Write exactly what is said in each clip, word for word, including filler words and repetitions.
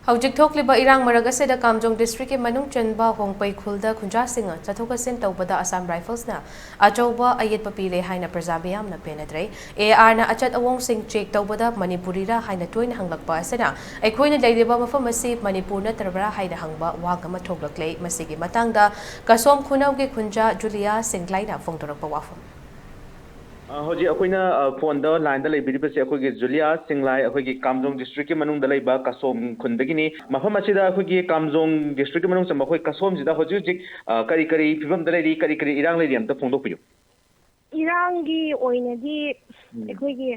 ꯍꯧꯖꯤꯛ ꯊꯣꯛꯂꯤꯕ ꯏꯔꯥꯡ ꯃꯔꯛ ꯑꯁꯤꯗ ꯀꯥꯝꯖꯣꯡ ꯗꯤꯁꯇ꯭ꯔꯤꯛꯀꯤ ꯃꯅꯨꯡ ꯆꯟꯕ ꯍꯣꯡꯄꯩ ꯈꯨꯜꯗ ꯈꯨꯟꯖꯥꯁꯤꯡꯅ ꯆꯠꯊꯣꯛ ꯆꯠꯁꯤꯟ ꯇꯧꯕꯗ ꯑꯁꯥꯝ ꯔꯥꯏꯐꯜꯁꯅ ꯑꯆꯧꯕ ꯑꯌꯦꯠꯄ ꯄꯤꯔꯦ ꯍꯥꯏꯅ ꯄ꯭ꯔꯖꯥ ꯃꯤꯌꯥꯝꯅ ꯄꯦꯟꯅꯗ꯭ꯔꯦ꯫ ꯑꯦ ꯑꯥꯔꯅ ꯑꯆꯠ ꯑꯋꯣꯡꯁꯤꯡ ꯆꯦꯛ ꯇꯧꯕꯗ ꯃꯅꯤꯄꯨꯔꯤꯔ ꯍꯥꯏꯅ ꯇꯣꯏꯅ ꯍꯪꯂꯛꯄ ꯑꯁꯤꯅ ꯑꯩꯈꯣꯏꯅ ꯂꯩꯔꯤꯕ ꯃꯐꯝ ꯑꯁꯤ ꯃꯅꯤꯄꯨꯔ ꯅꯠꯇ꯭ꯔꯕ꯭ꯔꯥ ꯍꯥꯏꯅ ꯍꯪꯕ ꯋꯥ ꯑꯃ ꯊꯣꯛꯂꯛꯂꯦ꯫ ꯃꯁꯤꯒꯤ ꯃꯇꯥꯡꯗ ꯀꯁꯣꯝ ꯈꯨꯅꯧꯒꯤ ꯈꯨꯟꯖꯥ ꯖꯨꯂꯤꯌꯥ ꯁꯤꯡꯒ꯭ꯂꯥꯏꯅ ꯐꯣꯡꯗꯣꯔꯛꯄ ꯋꯥꯐꯝ꯫ ꯑ, ꯍꯧꯖꯤꯛ ꯑꯩꯈꯣꯏꯅ, ꯑ, ꯐꯣꯟꯗ ꯂꯥꯏꯟꯗ ꯂꯩꯕꯤꯔꯤꯕꯁꯦ ꯑꯩꯈꯣꯏꯒꯤ ꯖꯨꯂꯤꯌꯥ ꯁꯤꯡꯂꯥꯏ, ꯑꯩꯈꯣꯏꯒꯤ ꯀꯥꯝꯖꯣꯡ ꯗꯤꯁꯇ꯭ꯔꯤꯛꯀꯤ ꯃꯅꯨꯡꯗ ꯂꯩꯕ ꯀꯁꯣꯝ ꯈꯨꯟꯗꯒꯤꯅꯤ꯫ ꯃꯐꯝ ꯑꯁꯤꯗ ꯑꯩꯈꯣꯏꯒꯤ ꯀꯥꯝꯖꯣꯡ ꯗꯤꯁꯇ꯭ꯔꯤꯛꯀꯤ ꯃꯅꯨꯡ ꯆꯟꯕ ꯑꯩꯈꯣꯏ ꯀꯁꯣꯝꯁꯤꯗ ꯍꯧꯖꯤꯛ ꯍꯧꯖꯤꯛ, ꯑ, ꯀꯔꯤ ꯀꯔꯤ ꯐꯤꯕꯝꯗ ꯂꯩꯔꯤ, ꯀꯔꯤ ꯀꯔꯤ ꯏꯔꯥꯡ ꯂꯩꯔꯤ, ꯑꯝꯇ ꯐꯣꯡꯗꯣꯛꯄꯤꯌꯨ꯫ ꯏꯔꯥꯡꯒꯤ ꯑꯣꯏꯅꯗꯤ ꯎꯝ꯫ ꯑꯩꯈꯣꯏꯒꯤ,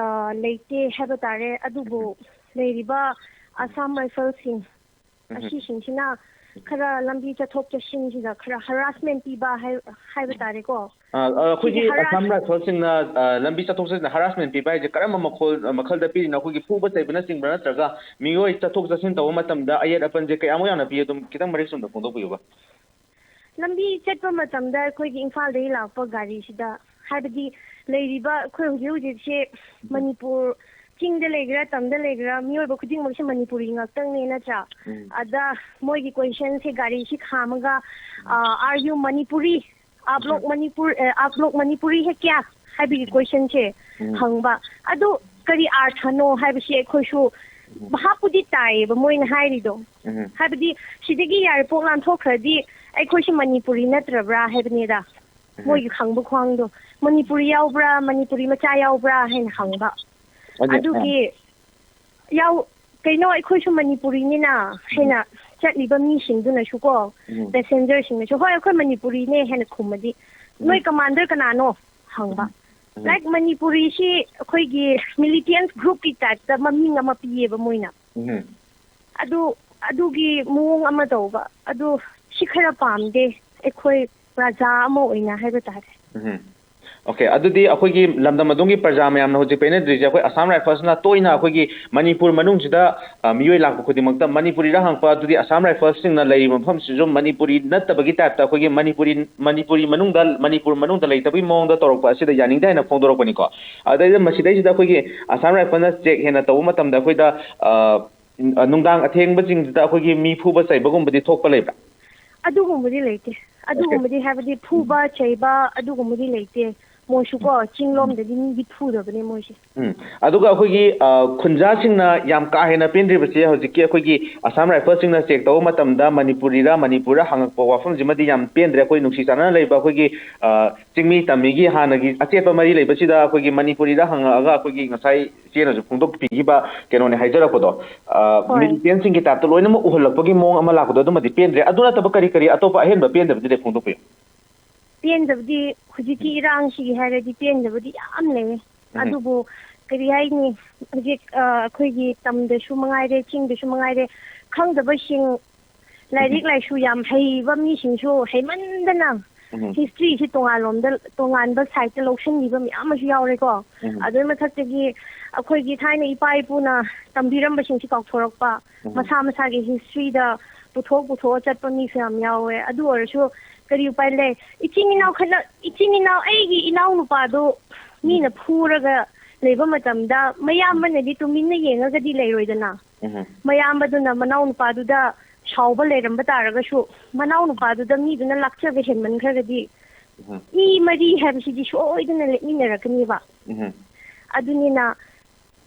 ꯑ, ꯂꯩꯇꯦ ꯍꯥꯏꯕ ꯇꯥꯔꯦ, ꯑꯗꯨꯕꯨ ꯎꯝ꯫ ꯂꯩꯔꯤꯕ ꯑꯁꯥꯝ ꯔꯥꯏꯐꯜꯁꯤꯡ ꯎꯝ꯫ ꯑꯁꯤꯁꯤꯡꯁꯤꯅ ꯈꯔ ꯂꯝꯕꯤ ꯆꯠꯊꯣꯛ ꯆꯠꯁꯤꯟꯁꯤꯗ ꯈꯔ ꯍꯔꯥꯁꯃꯦꯟ ꯄꯤꯕ ꯍꯥꯏ-, ꯍꯥꯏꯕ ꯇꯥꯔꯦꯀꯣ꯫ ꯑ, ꯑ, ꯑꯩꯈꯣꯏꯒꯤ ꯁꯤꯒꯤ ꯍꯔꯥꯁ- ꯑꯁꯥꯝ ꯔꯥꯏꯐꯜꯁꯤꯡꯅ, ꯑ, ꯂꯝꯕꯤ ꯆꯠꯊꯣꯛ ꯆꯠꯁꯤꯟꯗ ꯍꯔꯥꯁꯃꯦꯟ ꯄꯤꯕ ꯍꯥꯏꯁꯦ ꯀꯔꯝꯕ ꯃꯈꯜ, ꯑ, ꯃꯈꯜꯗ ꯄꯤꯔꯤꯅꯣ? ꯑꯩꯈꯣꯏꯒꯤ ꯐꯨꯕ ꯆꯩꯕꯅꯆꯤꯡꯕ꯭ꯔꯥ, ꯅꯠꯇ꯭ꯔꯒ ꯃꯤꯑꯣꯏ ꯆꯠꯊꯣꯛ ꯆꯠꯁꯤꯟ ꯇꯧꯕ ꯃꯇꯝꯗ ꯑꯌꯦꯠ ꯑꯄꯟꯁꯦ ꯀꯌꯥꯃꯨꯛ ꯌꯥꯝꯅ ꯄꯤ? ꯑꯗꯨꯝ ꯈꯤꯇꯪ ꯃꯔꯤꯛ ꯆꯨꯝꯅ ꯐꯣꯡꯗꯣꯛꯄꯤꯌꯨꯕ꯫ ꯂꯝꯕꯤ ꯆꯠꯄ ꯃꯇꯝꯗ ꯑꯩꯈꯣꯏꯒꯤ ꯏꯝꯐꯥꯜꯗꯒꯤ ꯂꯥꯛꯄ ꯒꯥꯔꯤꯁꯤꯗ, ꯍꯥꯏꯕꯗꯤ ꯂꯩꯔꯤꯕ ꯑꯩꯈꯣꯏ ꯍꯧꯖꯤꯛ ꯍꯧꯖꯤꯛꯁꯦ ꯎꯝ꯫ ꯃꯅꯤꯄꯨꯔ, ꯆꯤꯡꯗ ꯂꯩꯒꯦꯔꯥ ꯇꯝꯗ ꯂꯩꯒꯦꯔꯥ, ꯃꯤꯑꯣꯏꯕ ꯈꯨꯗꯤꯡꯃꯛꯁꯦ ꯃꯅꯤꯄꯨꯔꯤ ꯉꯥꯛꯇꯪꯅꯦ, ꯅꯠꯇ꯭ꯔꯥ? ꯎꯝ꯫ ꯑꯗ ꯃꯣꯏꯒꯤ ꯀꯣꯏꯁꯟꯁꯦ ꯒꯥꯔꯤꯁꯤ ꯈꯥꯝꯃꯒ, ꯎꯝ꯫ ꯑ, "Are you Manipuri? आप लोग ꯎꯝ꯫ ꯃꯅꯤꯄꯨꯔ, ꯑ, आप लोग ꯃꯅꯤꯄꯨꯔꯤ है क्या?" ꯍꯥꯏꯕꯒꯤ ꯎꯝ꯫ ꯀꯣꯏꯁꯟꯁꯦ ꯎꯝ꯫ ꯍꯪꯕ꯫ ꯑꯗꯨ ꯀꯔꯤ ꯑꯥꯔꯊꯅꯣ ꯍꯥꯏꯕꯁꯤ ꯑꯩꯈꯣꯏꯁꯨ ꯎꯝ꯫ ꯚꯥꯞꯄꯨꯗꯤ ꯇꯥꯏꯌꯦꯕ ꯃꯣꯏꯅ ꯍꯥꯏꯔꯤꯗꯣ꯫ ꯎꯝ꯫ ꯍꯥꯏꯕꯗꯤ ꯁꯤꯗꯒꯤ ꯌꯥꯏꯔꯤꯄꯣꯛ ꯂꯥꯟꯊꯣꯛꯈ꯭ꯔꯗꯤ ꯑꯩꯈꯣꯏꯁꯨ ꯃꯅꯤꯄꯨꯔꯤ ꯅꯠꯇ꯭ꯔꯕ꯭ꯔꯥ ꯍꯥꯏꯕꯅꯤꯗ꯫ ꯎꯝ꯫ ꯃꯣꯏꯒꯤ ꯈꯪꯕ ꯈ꯭ꯋꯥꯡꯗꯣ, ꯃꯅꯤꯄꯨꯔꯤ ꯌꯥꯎꯕ꯭ꯔꯥ, ꯃꯅꯤꯄꯨꯔꯤ ꯃꯆꯥ ꯌꯥꯎꯕ꯭ꯔꯥ ꯍꯥꯏꯅ ꯍꯪꯕ꯫ ꯑꯗꯨ, ꯑꯗꯨꯒꯤ, ꯑꯥ꯫ ꯌꯥꯎ-, ꯀꯩꯅꯣ, ꯑꯩꯈꯣꯏꯁꯨ ꯃꯅꯤꯄꯨꯔꯤꯅꯤꯅ ꯍꯥꯏꯅ ꯎꯝ꯫ ꯆꯠꯂꯤꯕ ꯃꯤꯁꯤꯡꯗꯨꯅꯁꯨ ꯀꯣ, ꯎꯝ꯫ ꯄꯦꯁꯦꯟꯖꯔꯁꯤꯡꯅꯁꯨ, "ꯍꯣꯏ, ꯑꯩꯈꯣꯏ ꯃꯅꯤꯄꯨꯔꯤꯅꯦ" ꯍꯥꯏꯅ ꯈꯨꯝꯃꯗꯤ, ꯎꯝ꯫ "ꯅꯣꯏ ꯀꯃꯥꯟꯗꯔ ꯀꯅꯥꯅꯣ?" ꯍꯪꯕ꯫ ꯎꯝ꯫ ꯎꯝ꯫ Like, ꯃꯅꯤꯄꯨꯔꯤꯁꯤ ꯑꯩꯈꯣꯏꯒꯤ ꯃꯤꯂꯤꯇꯦꯟꯠ ꯒ꯭ꯔꯨꯞꯀꯤ ꯇꯥꯏꯞꯇ ꯃꯃꯤꯡ ꯑꯃ ꯄꯤꯌꯦꯕ ꯃꯣꯏꯅ꯫ ꯎꯝ꯫ ꯑꯗꯨ, ꯑꯗꯨꯒꯤ ꯃꯑꯣꯡ ꯑꯃ ꯇꯧꯕ꯫ ꯑꯗꯨ ꯁꯤ ꯈꯔ ꯄꯥꯝꯗꯦ, ꯑꯩꯈꯣꯏ ꯄ꯭ꯔꯖꯥ ꯑꯃ ꯑꯣꯏꯅ ꯍꯥꯏꯕ ꯇꯥꯔꯦ꯫ ꯎꯝ꯫ ꯑꯣꯀꯦ, ꯑꯗꯨꯗꯤ ꯑꯩꯈꯣꯏꯒꯤ ꯂꯝꯗꯝ ꯑꯗꯣꯝꯒꯤ ꯄ꯭ꯔꯖꯥ ꯃꯌꯥꯝꯅ ꯍꯧꯖꯤꯛ ꯄꯦꯟꯅꯗ꯭ꯔꯤꯁꯦ, ꯑꯩꯈꯣꯏ ꯑꯁꯥꯝ ꯔꯥꯏꯐꯜꯁꯅ ꯇꯣꯏꯅ ꯑꯩꯈꯣꯏꯒꯤ ꯃꯅꯤꯄꯨꯔ ꯃꯅꯨꯡꯁꯤꯗ, ꯑ, ꯃꯤꯑꯣꯏ ꯂꯥꯛꯄ ꯈꯨꯗꯤꯡꯃꯛꯇ ꯃꯅꯤꯄꯨꯔꯤꯔ ꯍꯪꯉꯛꯄ, ꯑꯗꯨꯗꯤ ꯑꯁꯥꯝ ꯔꯥꯏꯐꯜꯁꯁꯤꯡꯅ ꯂꯩꯔꯤꯕ ꯃꯐꯝꯁꯤꯁꯨ ꯃꯅꯤꯄꯨꯔꯤ ꯅꯠꯇꯕꯒꯤ ꯇꯥꯏꯞꯇ ꯑꯩꯈꯣꯏꯒꯤ ꯃꯅꯤꯄꯨꯔꯤ, ꯃꯅꯤꯄꯨꯔꯤ ꯃꯅꯨꯡꯗ, ꯃꯅꯤꯄꯨꯔ ꯃꯅꯨꯡꯗ ꯂꯩꯇꯕꯒꯤ ꯃꯑꯣꯡꯗ ꯇꯧꯔꯛꯄ ꯑꯁꯤꯗ ꯌꯥꯅꯤꯡꯗꯦ ꯍꯥꯏꯅ ꯐꯣꯡꯗꯣꯔꯛꯄꯅꯤꯀꯣ꯫ ꯑꯗꯩꯗ ꯃꯁꯤꯗꯩꯁꯤꯗ ꯑꯩꯈꯣꯏꯒꯤ ꯑꯁꯥꯝ ꯔꯥꯏꯐꯜꯅ ꯆꯦꯛ ꯍꯦꯟꯅ ꯇꯧꯕ ꯃꯇꯝꯗ ꯑꯩꯈꯣꯏꯗ, ꯑ, ꯎꯝ, ꯑ, ꯅꯨꯡꯗꯥꯡ ꯑꯊꯦꯡꯕꯁꯤꯡꯁꯤꯗ ꯑꯩꯈꯣꯏꯒꯤ ꯃꯤ ꯐꯨꯕ ꯆꯩꯕꯒꯨꯝꯕꯗꯤ ꯊꯣꯛꯄ ꯂꯩꯕ꯭ꯔꯥ? ꯑꯗꯨꯒꯨꯝꯕꯗꯤ ꯂꯩꯇꯦ꯫ ꯑꯗꯨꯒꯨꯝꯕꯗꯤ ꯍꯥꯏꯕꯗꯤ ꯐꯨꯕ ꯆꯩꯕ ꯑꯗꯨꯒꯨꯝꯕꯗꯤ ꯂꯩꯇꯦ꯫ ꯃꯣꯏꯁꯨ ꯀꯣ ꯆꯤꯡꯂꯣꯝꯗꯗꯤ ꯃꯤꯗꯤ ꯐꯨꯗꯕꯅꯦ ꯃꯣꯏꯁꯦ꯫ ꯎꯝ꯫ ꯑꯗꯨꯒ ꯑꯩꯈꯣꯏꯒꯤ, ꯑ, ꯈꯨꯟꯖꯥꯁꯤꯡꯅ ꯌꯥꯝ ꯀꯥ ꯍꯦꯟꯅ ꯄꯦꯟꯗ꯭ꯔꯤꯕꯁꯦ ꯍꯧꯖꯤꯛꯀꯤ ꯑꯩꯈꯣꯏꯒꯤ ꯑꯁꯥꯝ ꯔꯥꯏꯐꯜꯁꯤꯡꯅ ꯆꯦꯛ ꯇꯧꯕ ꯃꯇꯝꯗ ꯃꯅꯤꯄꯨꯔꯤꯔ ꯃꯅꯤꯄꯨꯔꯔ ꯍꯪꯉꯛꯄ ꯋꯥꯐꯝꯁꯤꯃꯗꯤ ꯌꯥꯝ ꯄꯦꯟꯗ꯭ꯔꯦ꯫ ꯑꯩꯈꯣꯏ ꯅꯨꯡꯁꯤ ꯆꯥꯟꯅꯅ ꯂꯩꯕ ꯑꯩꯈꯣꯏꯒꯤ, ꯑ, ꯆꯤꯡꯃꯤ ꯇꯝꯃꯤꯒꯤ ꯍꯥꯟꯅꯒꯤ ꯑꯆꯦꯠꯄ ꯃꯔꯤ ꯂꯩꯕꯁꯤꯗ ꯑꯩꯈꯣꯏꯒꯤ ꯃꯅꯤꯄꯨꯔꯤꯗ ꯍꯪꯉꯛꯑꯒ ꯑꯩꯈꯣꯏꯒꯤ ꯉꯁꯥꯏ ꯏꯆꯦꯅꯁꯨ ꯐꯣꯡꯗꯣꯛꯄꯤꯈꯤꯕ ꯀꯩꯅꯣꯅꯦ ꯍꯥꯏꯖꯔꯛꯄꯗꯣ, ꯑ, ꯍꯣꯏ꯫ ꯃꯤꯂꯤꯇꯦꯟꯁꯤꯡꯒꯤ ꯇꯥꯏꯞꯇ ꯂꯣꯏꯅꯃꯛ ꯎꯍꯜꯂꯛꯄꯒꯤ ꯃꯑꯣꯡ ꯑꯃ ꯂꯥꯛꯄꯗꯣ, ꯑꯗꯨꯃꯗꯤ ꯄꯦꯟꯗ꯭ꯔꯦ꯫ ꯑꯗꯨ ꯅꯠꯇꯕ ꯀꯔꯤ ꯀꯔꯤ ꯑꯇꯣꯞꯄ ꯑꯍꯦꯟꯕ ꯄꯦꯟꯗꯕꯗꯨꯗꯤ ꯐꯣꯡꯗꯣꯛꯄꯤꯌꯨ꯫ ꯄꯦꯟꯗꯕꯗꯤ ꯍꯧꯖꯤꯛꯀꯤ ꯏꯔꯥꯡꯁꯤꯒꯤ ꯍꯥꯏꯔꯗꯤ ꯄꯦꯟꯗꯕꯗꯤ ꯌꯥꯝ ꯂꯩꯌꯦ꯫ ꯎꯝ꯫ ꯑꯗꯨꯕꯨ ꯀꯔꯤ ꯍꯥꯏꯅꯤ, ꯍꯧꯖꯤꯛ, ꯑ, ꯑꯩꯈꯣꯏꯒꯤ ꯇꯝꯗꯁꯨ ꯃꯉꯥꯏꯔꯦ, ꯆꯤꯡꯗꯁꯨ ꯃꯉꯥꯏꯔꯦ, ꯈꯪꯗꯕꯁꯤꯡ, ꯂꯥꯏꯔꯤꯛ ꯎꯝ꯫ ꯂꯥꯏꯁꯨ ꯌꯥꯝ ꯍꯩꯕ ꯃꯤꯁꯤꯡꯁꯨ ꯍꯩꯃꯟꯗꯅ ꯎꯝ꯫ ꯍꯤꯁꯇ꯭ꯔꯤꯁꯤ ꯇꯣꯉꯥꯟꯂꯣꯝꯗ, ꯇꯣꯉꯥꯟꯕ ꯁꯥꯏꯠꯇ ꯂꯧꯁꯤꯟꯈꯤꯕ ꯃꯌꯥꯝ ꯑꯃꯁꯨ ꯌꯥꯎꯔꯦꯀꯣ꯫ ꯎꯝ꯫ ꯑꯗꯨꯒꯤ ꯃꯊꯛꯇꯒꯤ ꯑꯩꯈꯣꯏꯒꯤ ꯊꯥꯏꯅ ꯏꯄꯥ ꯏꯄꯨꯅ ꯇꯝꯕꯤꯔꯝꯕꯁꯤꯡꯁꯤ ꯀꯥꯎꯊꯣꯔꯛꯄ, ꯎꯝ꯫ ꯃꯁꯥ ꯃꯁꯥꯒꯤ ꯍꯤꯁꯇ꯭ꯔꯤꯗ ꯄꯨꯊꯣꯛ ꯄꯨꯊꯣꯛꯑ ꯆꯠꯄ ꯃꯤꯁꯨ ꯌꯥꯝ ꯌꯥꯎꯋꯦ꯫ ꯑꯗꯨ ꯑꯣꯏꯔꯁꯨ ꯀꯔꯤ ꯎꯄꯥꯏ ꯂꯩ? ꯏꯆꯤꯟ ꯏꯅꯥꯎ ꯈꯠꯅ-, ꯏꯆꯤꯟ ꯏꯅꯥꯎ, ꯑꯩꯒꯤ ꯏꯅꯥꯎꯅꯨꯄꯥꯗꯨ ꯎꯝ꯫ ꯃꯤꯅ ꯐꯨꯔꯒ ꯂꯩꯕ ꯃꯇꯝꯗ ꯃꯌꯥꯝꯕꯅꯗꯤ ꯇꯨꯃꯤꯟꯅ ꯌꯦꯡꯉꯒꯗꯤ ꯂꯩꯔꯣꯏꯗꯅ꯫ ꯎꯝ꯫ ꯃꯌꯥꯝꯕꯗꯨꯅ ꯃꯅꯥꯎꯅꯨꯄꯥꯗꯨꯗ ꯁꯥꯎꯕ ꯂꯩꯔꯝꯕ ꯇꯥꯔꯒꯁꯨ, ꯃꯅꯥꯎꯅꯨꯄꯥꯗꯨꯗ ꯃꯤꯗꯨꯅ ꯂꯥꯛꯆꯕ ꯍꯦꯟꯃꯟꯈ꯭ꯔꯒꯗꯤ ꯎꯝ꯫ ꯃꯤ ꯃꯔꯤ ꯍꯥꯏꯕꯁꯤꯗꯤ ꯁꯣꯏꯗꯅ ꯂꯦꯞꯃꯤꯟꯅꯔꯛꯀꯅꯦꯕ꯫ ꯎꯝ꯫ ꯑꯗꯨꯅꯤꯅ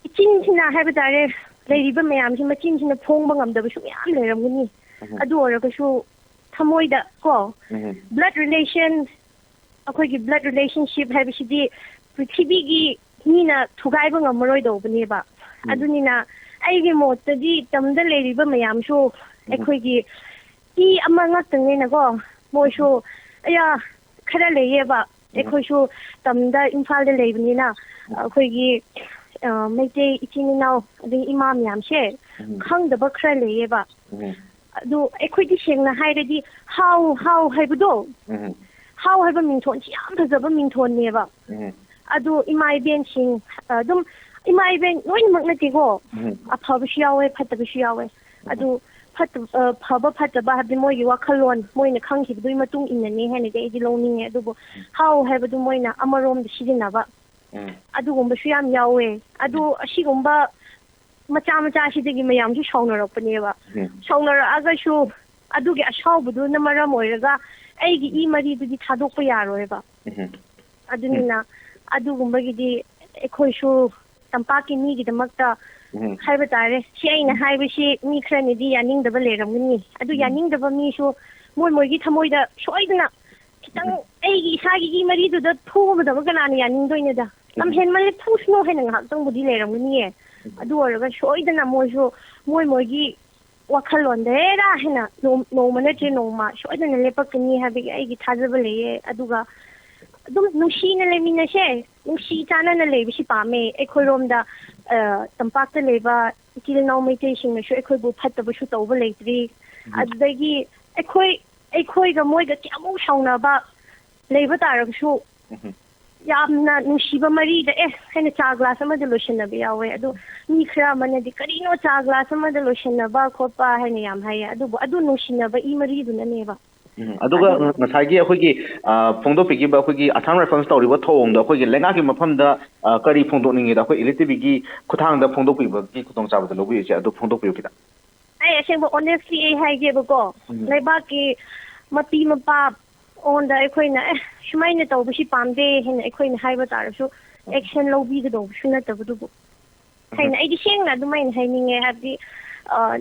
ꯏꯆꯤꯟꯁꯤꯅ ꯍꯥꯏꯕ ꯇꯥꯔꯦ, ꯂꯩꯔꯤꯕ ꯃꯌꯥꯝꯁꯤ ꯃꯆꯤꯟꯁꯤꯅ ꯐꯣꯡꯕ ꯉꯝꯗꯕꯁꯨ ꯃꯌꯥꯝ ꯂꯩꯔꯝꯒꯅꯤ꯫ ꯎꯝ꯫ ꯑꯗꯨ ꯑꯣꯏꯔꯒꯁꯨ ꯊꯃꯣꯏꯗ ꯀꯣ, ꯎꯝ꯫ Blood relation, ꯑꯩꯈꯣꯏꯒꯤ blood relationship ꯍꯥꯏꯕꯁꯤꯗꯤ ꯄ꯭ꯔꯤꯊꯤꯕꯤꯒꯤ ꯃꯤꯅ ꯊꯨꯒꯥꯏꯕ ꯉꯝꯃꯔꯣꯏꯗꯧꯕꯅꯦꯕ꯫ ꯎꯝ꯫ ꯑꯗꯨꯅꯤꯅ ꯑꯩꯒꯤ ꯃꯣꯠꯇꯗꯤ ꯇꯝꯗ ꯂꯩꯔꯤꯕ ꯃꯌꯥꯝꯁꯨ ꯎꯝ꯫ ꯑꯩꯈꯣꯏꯒꯤ ꯏ ꯑꯃ ꯉꯥꯛꯇꯅꯤꯅꯀꯣ, ꯃꯣꯏꯁꯨ, ꯑꯌꯥ, ꯈꯔ ꯂꯩꯌꯦꯕ꯫ ꯎꯝ꯫ ꯑꯩꯈꯣꯏꯁꯨ ꯇꯝꯗ ꯏꯝꯐꯥꯜꯗ ꯂꯩꯕꯅꯤꯅ ꯎꯝ꯫ ꯑꯩꯈꯣꯏꯒꯤ, ꯑ, ꯃꯩꯇꯩ ꯏꯆꯤꯟ ꯏꯅꯥꯎ ꯑꯗꯒꯤ ꯏꯃꯥ ꯃꯌꯥꯝꯁꯦ ꯎꯝ꯫ ꯈꯪꯗꯕ ꯈꯔ ꯂꯩꯌꯦꯕ꯫ ꯎꯝ꯫ ꯑꯗꯨ ꯑꯩꯈꯣꯏꯗꯤ ꯁꯦꯡꯅ ꯍꯥꯏꯔꯗꯤ ꯍꯥꯎ ꯍꯥꯎ ꯍꯥꯏꯕꯗꯣ, ꯎꯝ꯫ ꯍꯥꯎ ꯍꯥꯏꯕ ꯃꯤꯡꯊꯣꯟꯁꯤ ꯌꯥꯝ ꯐꯖꯕ ꯃꯤꯡꯊꯣꯟꯅꯦꯕ꯫ ꯎꯝ꯫ ꯑꯗꯨ ꯏꯃꯥ ꯏꯕꯦꯟꯁꯤꯡ, ꯑꯗꯨꯝ ꯏꯃꯥ ꯏꯕꯦꯟ ꯂꯣꯏꯅꯃꯛ ꯅꯠꯇꯦꯀꯣ, ꯎꯝ꯫ ꯑꯐꯕꯁꯨ ꯌꯥꯎꯋꯦ, ꯐꯠꯇꯕꯁꯨ ꯌꯥꯎꯋꯦ꯫ ꯎꯝ꯫ ꯑꯗꯨ ꯐꯠꯇ-, ꯑ, ꯐꯕ ꯐꯠꯇꯕ ꯍꯥꯏꯕꯗꯤ ꯃꯣꯏꯒꯤ ꯋꯥꯈꯜꯂꯣꯟ, ꯃꯣꯏꯅ ꯈꯪꯈꯤꯕꯗꯨꯒꯤ ꯃꯇꯨꯡ ꯏꯟꯅꯅꯦ ꯍꯥꯏꯅꯗꯤ ꯑꯩꯗꯤ ꯂꯧꯅꯤꯡꯉꯦ꯫ ꯑꯗꯨꯕꯨ ꯎꯝ꯫ ꯍꯥꯎ ꯍꯥꯏꯕꯗꯨ ꯃꯣꯏꯅ ꯑꯃꯔꯣꯝꯗ ꯁꯤꯖꯤꯟꯅꯕ, ꯎꯝ꯫ ꯑꯗꯨꯒꯨꯝꯕꯁꯨ ꯌꯥꯝ ꯌꯥꯎꯋꯦ꯫ ꯑꯗꯨ ꯎꯝ꯫ ꯑꯁꯤꯒꯨꯝꯕ ꯃꯆꯥ ꯃꯆꯥꯁꯤꯗꯒꯤ ꯃꯌꯥꯝꯁꯨ ꯁꯥꯎꯅꯔꯛꯄꯅꯦꯕ꯫ ꯎꯝ꯫ ꯁꯥꯎꯅꯔꯛꯑꯒꯁꯨ ꯑꯗꯨꯒꯤ ꯑꯁꯥꯎꯕꯗꯨꯅ ꯃꯔꯝ ꯑꯣꯏꯔꯒ ꯑꯩꯒꯤ ꯏ ꯃꯔꯤꯗꯨꯗꯤ ꯊꯥꯗꯣꯛꯄ ꯌꯥꯔꯣꯏꯕ꯫ ꯎꯝ꯫ ꯑꯗꯨꯅꯤꯅ ꯑꯗꯨꯒꯨꯝꯕꯒꯤꯗꯤ ꯑꯩꯈꯣꯏꯁꯨ ꯇꯝꯄꯥꯛꯀꯤ ꯃꯤꯒꯤꯗꯃꯛꯇ ꯎꯝ꯫ ꯍꯥꯏꯕ ꯇꯥꯔꯦ꯫ ꯁꯤ ꯑꯩꯅ ꯎꯝ꯫ ꯍꯥꯏꯕꯁꯤ ꯃꯤ ꯈꯔꯅꯗꯤ ꯌꯥꯅꯤꯡꯗꯕ ꯂꯩꯔꯝꯒꯅꯤ꯫ ꯑꯗꯨ ꯎꯝ꯫ ꯌꯥꯅꯤꯡꯗꯕ ꯃꯤꯁꯨ ꯃꯣꯏ ꯃꯣꯏꯒꯤ ꯊꯃꯣꯏꯗ ꯁꯣꯏꯗꯅ ꯈꯤꯇꯪ ꯎꯝ꯫ ꯑꯩꯒꯤ ꯏꯁꯥꯒꯤ ꯏ ꯃꯔꯤꯗꯨꯗ ꯊꯣꯡꯕꯗꯕ ꯀꯅꯥꯅ ꯌꯥꯅꯤꯡꯗꯣꯏꯅꯣꯗ? ꯎꯝ꯫ ꯂꯝꯍꯦꯟꯃꯜꯂꯦ, ꯐꯨꯁꯅꯨ ꯍꯥꯏꯅ ꯉꯥꯏꯍꯥꯛꯇꯪꯕꯨꯗꯤ ꯂꯩꯔꯝꯒꯅꯤꯌꯦ꯫ ꯎꯝ꯫ ꯑꯗꯨ ꯑꯣꯏꯔꯒ ꯁꯣꯏꯗꯅ ꯃꯣꯏꯁꯨ ꯃꯣꯏ ꯃꯣꯏꯒꯤ ꯋꯥꯈꯜꯂꯣꯟꯗ ꯍꯦꯔꯥ ꯍꯦꯟꯅ ꯅꯣꯡ-, ꯅꯣꯡꯃ ꯅꯠꯇ꯭ꯔꯦ ꯅꯣꯡꯃ ꯁꯣꯏꯗꯅ ꯂꯦꯞꯄꯛꯀꯅꯤ ꯍꯥꯏꯕꯒꯤ ꯑꯩꯒꯤ ꯊꯥꯖꯕ ꯂꯩꯌꯦ꯫ ꯑꯗꯨꯒ ꯑꯗꯨꯝ ꯅꯨꯡꯁꯤꯅ ꯂꯩꯃꯤꯟꯅꯁꯦ, ꯅꯨꯡꯁꯤ ꯆꯥꯟꯅꯅ ꯂꯩꯕꯁꯤ ꯄꯥꯝꯃꯦ꯫ ꯑꯩꯈꯣꯏꯔꯣꯝꯗ, ꯑ, ꯇꯝꯄꯥꯛꯇ ꯂꯩꯕ ꯏꯆꯤꯜ ꯏꯅꯥꯎ ꯃꯩꯇꯩꯁꯤꯡꯅꯁꯨ ꯑꯩꯈꯣꯏꯕꯨ ꯐꯠꯇꯕꯁꯨ ꯇꯧꯕ ꯂꯩꯇ꯭ꯔꯤ꯫ ꯎꯝ꯫ ꯑꯗꯨꯗꯒꯤ ꯑꯩꯈꯣꯏ, ꯑꯩꯈꯣꯏꯒ ꯃꯣꯏꯒ ꯀꯌꯥꯃꯨꯛ ꯁꯥꯎꯅꯕ ꯂꯩꯕ ꯇꯥꯔꯒꯁꯨ ꯎꯝ꯫ ꯌꯥꯝꯅ ꯅꯨꯡꯁꯤꯕ ꯃꯔꯤꯗ ꯑꯦ ꯍꯥꯏꯅ ꯆꯥ ꯒ꯭ꯂꯥꯁ ꯑꯃꯗ ꯂꯣꯏꯁꯤꯟꯅꯕ ꯌꯥꯎꯋꯦ꯫ ꯑꯗꯣ ꯃꯤ ꯈꯔ ꯑꯃꯅꯗꯤ "ꯀꯔꯤꯅꯣ ꯆꯥ ꯒ꯭ꯂꯥꯁ ꯑꯃꯗ ꯂꯣꯏꯁꯤꯟꯅꯕ ꯈꯣꯠꯄ?" ꯍꯥꯏꯅ ꯌꯥꯝ ꯍꯥꯏꯌꯦ꯫ ꯑꯗꯨꯕꯨ ꯑꯗꯨ ꯅꯨꯡꯁꯤꯅꯕ ꯏ ꯃꯔꯤꯗꯨꯅꯅꯦꯕ꯫ ꯎꯝ, ꯑꯗꯨꯒ ꯑꯗꯨ ꯉꯁꯥꯏꯒꯤ ꯑꯩꯈꯣꯏꯒꯤ, ꯑ, ꯐꯣꯡꯗꯣꯛꯄꯤꯈꯤꯕ ꯑꯩꯈꯣꯏꯒꯤ ꯑꯁꯥꯝ ꯔꯥꯏꯐꯜꯁ ꯇꯧꯔꯤꯕ ꯊꯧꯑꯣꯡꯗꯣ ꯑꯩꯈꯣꯏꯒꯤ ꯂꯩꯉꯥꯛꯀꯤ ꯃꯐꯝꯗ, ꯑ, ꯀꯔꯤ ꯐꯣꯡꯗꯣꯛꯅꯤꯡꯉꯦꯗ? ꯑꯩꯈꯣꯏ ꯏꯂꯦꯛꯇꯤꯚꯤꯒꯤ ꯈꯨꯠꯊꯥꯡꯗ ꯐꯣꯡꯗꯣꯛꯄꯤꯕꯒꯤ ꯈꯨꯗꯣꯡꯆꯥꯕꯗꯣ ꯂꯧꯕꯤꯔꯤꯁꯦ, ꯑꯗꯨ ꯐꯣꯡꯗꯣꯛꯄꯤꯌꯨ ꯈꯤꯇꯪ꯫ ꯑꯩ ꯑꯁꯦꯡꯕ honestly ꯑꯩ ꯍꯥꯏꯒꯦꯕꯀꯣ, ꯎꯝ꯫ ꯂꯩꯕꯥꯛꯀꯤ ꯃꯄꯤ ꯃꯄꯥ ꯑꯣꯟꯗ ꯑꯩꯈꯣꯏꯅ, "ꯑꯦ, ꯁꯨꯃꯥꯏꯅ ꯇꯧꯕꯁꯤ ꯄꯥꯝꯗꯦ" ꯍꯥꯏꯅ ꯑꯩꯈꯣꯏꯅ ꯍꯥꯏꯕ ꯇꯥꯔꯁꯨ, ꯎꯝ꯫ Action ꯂꯧꯕꯤꯒꯗꯧꯕꯁꯨ ꯅꯠꯇꯕꯗꯨꯕꯨ꯫ ꯎꯝ꯫ ꯍꯥꯏꯅ ꯑꯩꯗꯤ ꯁꯦꯡꯅ ꯑꯗꯨꯃꯥꯏꯅ ꯍꯥꯏꯅꯤꯡꯉꯦ꯫ ꯍꯥꯏꯕꯗꯤ, ꯑ,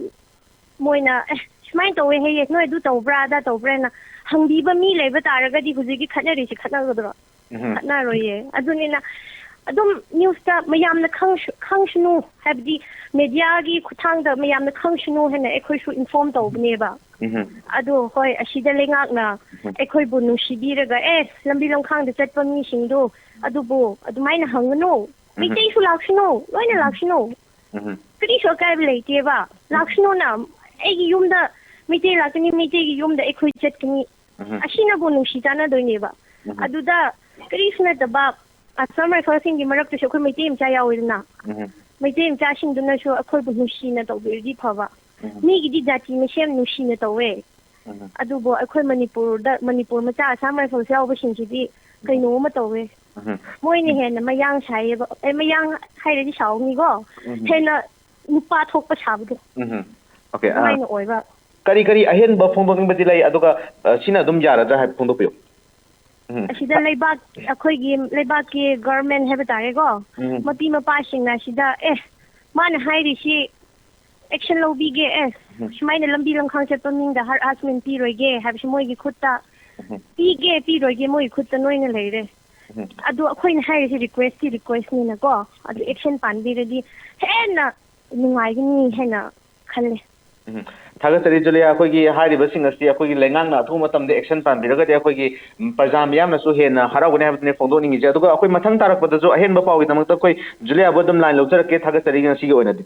ꯃꯣꯏꯅ, "ꯑꯦ, ꯁꯨꯃꯥꯏꯅ ꯇꯧꯋꯦ ꯍꯥꯏꯌꯦ, ꯅꯣꯏ ꯑꯗꯨ ꯇꯧꯕ꯭ꯔꯥ, ꯑꯗꯥ ꯇꯧꯕ꯭ꯔꯥ?" ꯍꯥꯏꯅ ꯍꯪꯕꯤꯕ ꯃꯤ ꯂꯩꯕ ꯇꯥꯔꯒꯗꯤ ꯍꯧꯖꯤꯛꯀꯤ ꯈꯠꯅꯔꯤꯁꯤ ꯈꯠꯅꯒꯗ꯭ꯔꯣ? ꯎꯝ꯫ ꯈꯠꯅꯔꯣꯏꯌꯦ꯫ ꯑꯗꯨꯅꯤꯅ ꯑꯗꯨꯝ ꯅ꯭ꯌꯨꯁꯇ ꯃꯌꯥꯝꯅ ꯈꯪꯁꯨ-, ꯈꯪꯁꯅꯨ, ꯍꯥꯏꯕꯗꯤ ꯃꯦꯗꯤꯌꯥꯒꯤ ꯈꯨꯠꯊꯥꯡꯗ ꯃꯌꯥꯝꯅ ꯈꯪꯁꯅꯨ ꯍꯥꯏꯅ ꯑꯩꯈꯣꯏꯁꯨ ꯏꯟꯐꯣꯔꯝ ꯇꯧꯕꯅꯦꯕ꯫ ꯎꯝ꯫ ꯑꯗꯣ ꯍꯣꯏ, ꯑꯁꯤꯗ ꯂꯩꯉꯥꯛꯅ ꯎꯝ꯫ ꯑꯩꯈꯣꯏꯕꯨ ꯅꯨꯡꯁꯤꯕꯤꯔꯒ, "ꯑꯦ, ꯂꯝꯕꯤ ꯂꯝꯈꯥꯡꯗ ꯆꯠꯄ ꯃꯤꯁꯤꯡꯗꯣ ꯑꯗꯨꯕꯨ ꯑꯗꯨꯃꯥꯏꯅ ꯍꯪꯒꯅꯨ, ꯎꯝ꯫ ꯃꯩꯇꯩꯁꯨ ꯂꯥꯛꯁꯅꯨ, ꯂꯣꯏꯅ ꯎꯝ꯫ ꯂꯥꯛꯁꯅꯨ, ꯎꯝ꯫ ꯀꯔꯤꯁꯨ ꯑꯀꯥꯏꯕ ꯂꯩꯇꯦꯕ, ꯎꯝ꯫ ꯂꯥꯛꯁꯅꯨꯅ, ꯑꯩꯒꯤ ꯌꯨꯝꯗ ꯃꯩꯇꯩ ꯂꯥꯛꯀꯅꯤ, ꯃꯩꯇꯩꯒꯤ ꯌꯨꯝꯗ ꯑꯩꯈꯣꯏ ꯆꯠꯀꯅꯤ"꯫ ꯎꯝ꯫ ꯑꯁꯤꯅꯕꯨ ꯅꯨꯡꯁꯤ ꯆꯥꯟꯅꯗꯣꯏꯅꯦꯕ꯫ ꯎꯝ꯫ ꯑꯗꯨꯗ ꯀꯔꯤꯁꯨ ꯅꯠꯇꯕ ꯑꯁꯥꯝ ꯔꯥꯏꯐꯜꯁꯤꯡꯒꯤ ꯃꯔꯛꯇꯁꯨ ꯑꯩꯈꯣꯏ ꯃꯩꯇꯩ ꯃꯆꯥ ꯌꯥꯎꯋꯤꯗꯅ꯫ ꯎꯝ꯫ ꯃꯩꯇꯩ ꯃꯆꯥꯁꯤꯡꯗꯨꯅꯁꯨ ꯑꯩꯈꯣꯏꯕꯨ ꯅꯨꯡꯁꯤꯅ ꯇꯧꯕꯤꯔꯗꯤ ꯐꯕ꯫ ꯎꯝ꯫ ꯃꯤꯒꯤꯗꯤ ꯖꯥꯇꯤ ꯃꯁꯦꯟ ꯅꯨꯡꯁꯤꯅ ꯇꯧꯋꯦ꯫ ꯎꯝ꯫ ꯑꯗꯨꯕꯨ ꯑꯩꯈꯣꯏ ꯃꯅꯤꯄꯨꯔꯗ, ꯃꯅꯤꯄꯨꯔ ꯃꯆꯥ ꯑꯁꯥꯝ ꯔꯥꯏꯐꯜꯁ ꯌꯥꯎꯕꯁꯤꯡꯁꯤꯗꯤ ꯀꯩꯅꯣ ꯑꯃ ꯇꯧꯋꯦ꯫ ꯎꯝ꯫ ꯃꯣꯏꯅ ꯍꯦꯟꯅ ꯃꯌꯥꯡ ꯁꯥꯏꯌꯦꯕ꯫ ꯑꯦ, ꯃꯌꯥꯡ ꯍꯥꯏꯔꯗꯤ ꯁꯥꯎꯅꯤꯀꯣ꯫ ꯎꯝ꯫ ꯍꯦꯟꯅ ꯅꯨꯄꯥ ꯊꯣꯛꯄ ꯁꯥꯕꯗꯣ꯫ ꯎꯝ꯫ Okay, ꯑꯥ꯫ ꯑꯗꯨꯃꯥꯏꯅ ꯑꯣꯏꯕ꯫ ꯀꯔꯤ ꯀꯔꯤ ꯑꯍꯦꯟꯕ ꯐꯣꯡꯗꯣꯛꯅꯤꯡꯕꯗꯤ ꯂꯩ, ꯑꯗꯨꯒ, ꯑ, ꯁꯤꯅ ꯑꯗꯨꯝ ꯌꯥꯔꯗ꯭ꯔꯥ ꯍꯥꯏꯕ ꯐꯣꯡꯗꯣꯛꯄꯤꯌꯨ꯫ ꯎꯝ꯫ ꯑꯁꯤꯗ ꯂꯩꯕꯥꯛ, ꯑꯩꯈꯣꯏꯒꯤ ꯂꯩꯕꯥꯛꯀꯤ ꯒꯚꯔꯟꯃꯦꯟ ꯍꯥꯏꯕ ꯇꯥꯔꯦꯀꯣ, ꯎꯝ꯫ ꯃꯄꯤ ꯃꯄꯥꯁꯤꯡꯅ ꯁꯤꯗ, "ꯑꯦ, ꯃꯥꯅ ꯍꯥꯏꯔꯤꯁꯤ ꯑꯦꯛꯁꯟ ꯂꯧꯕꯤꯒꯦ, ꯑꯦ, ꯎꯝ꯫ ꯁꯨꯃꯥꯏꯅ ꯂꯝꯕꯤ ꯂꯝꯈꯥꯡ ꯆꯠꯄ ꯃꯤꯡꯗ ꯍꯔꯥꯁꯃꯦꯟ ꯄꯤꯔꯣꯏꯒꯦ" ꯍꯥꯏꯕꯁꯤ ꯃꯣꯏꯒꯤ ꯈꯨꯠꯇ, ꯎꯝ꯫ ꯄꯤꯒꯦ ꯄꯤꯔꯣꯏꯒꯦ ꯃꯣꯏꯒꯤ ꯈꯨꯠꯇ ꯂꯣꯏꯅ ꯂꯩꯔꯦ꯫ ꯎꯝ꯫ ꯑꯗꯣ ꯑꯩꯈꯣꯏꯅ ꯍꯥꯏꯔꯤꯁꯤ ꯔꯤꯀ꯭ꯋꯦꯁꯇꯤ ꯔꯤꯀ꯭ꯋꯦꯁꯅꯤꯅꯀꯣ, ꯑꯗꯨ ꯑꯦꯛꯁꯟ ꯄꯥꯟꯕꯤꯔꯗꯤ ꯍꯦꯟꯅ ꯅꯨꯡꯉꯥꯏꯒꯅꯤ ꯍꯥꯏꯅ ꯈꯜꯂꯦ꯫ ꯎꯝ꯫ ꯊꯥꯒꯠꯆꯔꯤ, ꯖꯨꯂꯤꯌꯥ꯫ ꯑꯩꯈꯣꯏꯒꯤ ꯍꯥꯏꯔꯤꯕꯁꯤꯡ ꯑꯁꯤ ꯑꯩꯈꯣꯏꯒꯤ ꯂꯩꯉꯥꯛꯅ ꯑꯊꯨꯕ ꯃꯇꯝꯗ ꯑꯦꯛꯁꯟ ꯄꯥꯟꯕꯤꯔꯒꯗꯤ ꯑꯩꯈꯣꯏꯒꯤ, ꯎꯝ, ꯄ꯭ꯔꯖꯥ ꯃꯤꯌꯥꯝꯅꯁꯨ ꯍꯦꯟꯅ ꯍꯔꯥꯎꯒꯅꯤ ꯍꯥꯏꯕꯗꯨꯅꯤ ꯐꯣꯡꯗꯣꯛꯅꯤꯡꯉꯤꯁꯦ꯫ ꯑꯗꯨꯒ ꯑꯩꯈꯣꯏ ꯃꯊꯪ ꯇꯥꯔꯛꯄꯗꯁꯨ ꯑꯍꯦꯟꯕ ꯄꯥꯎꯒꯤꯗꯃꯛꯇ ꯑꯩꯈꯣꯏ ꯖꯨꯂꯤꯌꯥꯕꯨ ꯑꯗꯨꯝ ꯂꯥꯏꯟ ꯂꯧꯖꯔꯛꯀꯦ꯫ ꯊꯥꯒꯠꯆꯔꯤ ꯉꯁꯤꯒꯤ ꯑꯣꯏꯅꯗꯤ꯫